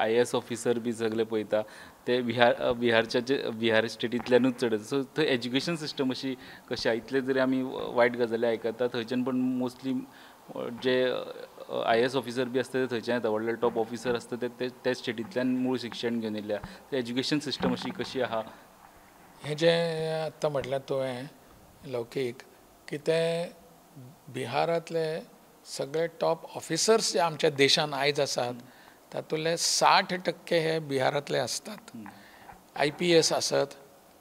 IAS officer बी सगळे पळयता ते बिहार बिहारच्या बिहार स्टेटींतल्यानूच चड. सो थंय एज्युकेशन सिस्टम अशी कशी आहा, इतले जरी आमी वायट गजाली आयकता थंयच्यान, पण मोस्टली जे IAS officer बी आसता ते थंयच्यान येता, व्हडले टॉप ऑफिसर आसता ते ते स्टेटींतल्यान मूळ शिक्षण घेवन येयल्या. एज्युकेशन सिस्टम अशी कशी आहा? हें जें आत्तां म्हटलें तुवें लौकीक की ते बिहारांतले सगळे टॉप ऑफिसर्स जे आमच्या देशान आयज आसात तातूंतले 60% हे बिहारांतले आसतात. IPS आसत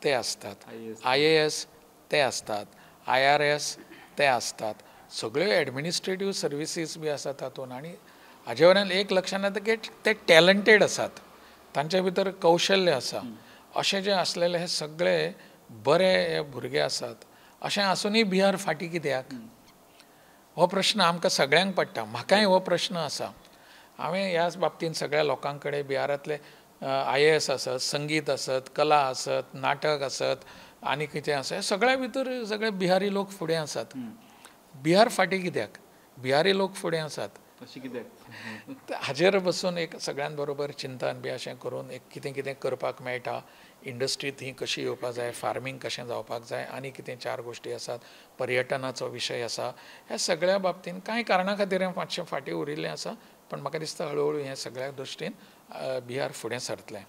ते आसतात, IAS ते आसतात, IRS ते आसतात, सगळ्यो एडमिनिस्ट्रेटीव सर्विसीस बी आसात तातूंत. आनी हाजे वयल्यान एक लक्षांत येता की ते टॅलंटेड आसात, तांचे भितर कौशल्य आसा. अशें जे आसलेले हे सगळे बरे भुरगे आसात. अशें आसुनूय बिहार फाटीं कित्याक? हो प्रश्न आमकां सगळ्यांक पडटा. म्हाकाय हो प्रश्न आसा. हांवें ह्याच बाबतींत सगळ्या लोकां कडेन बिहारांतले IAS आसत, संगीत आसत, कला आसत, नाटक आसत आनी कितें आसा, सगळ्या भितर सगळे बिहारी लोक फुडें आसात. बिहार फाटीं कित्याक? बिहारी लोक फुडें आसात अशें कित्याक? हाजेर बसून एक सगळ्यां बरोबर चिंतन बी अशें करून एक कितें कितें करपाक मेळटा, इंडस्ट्री थंय कशी येवपाक जाय, फार्मींग कशें जावपाक जाय, आनी कितें 4 गोश्टी आसात, पर्यटनाचो विशय आसा. ह्या सगळ्या बाबतींत कांय कारणां खातीर हें मातशें फाटीं उरिल्लें आसा, पण म्हाका दिसता हळुहळू हें सगळ्या दृश्टीन बिहार फुडें सरतलें.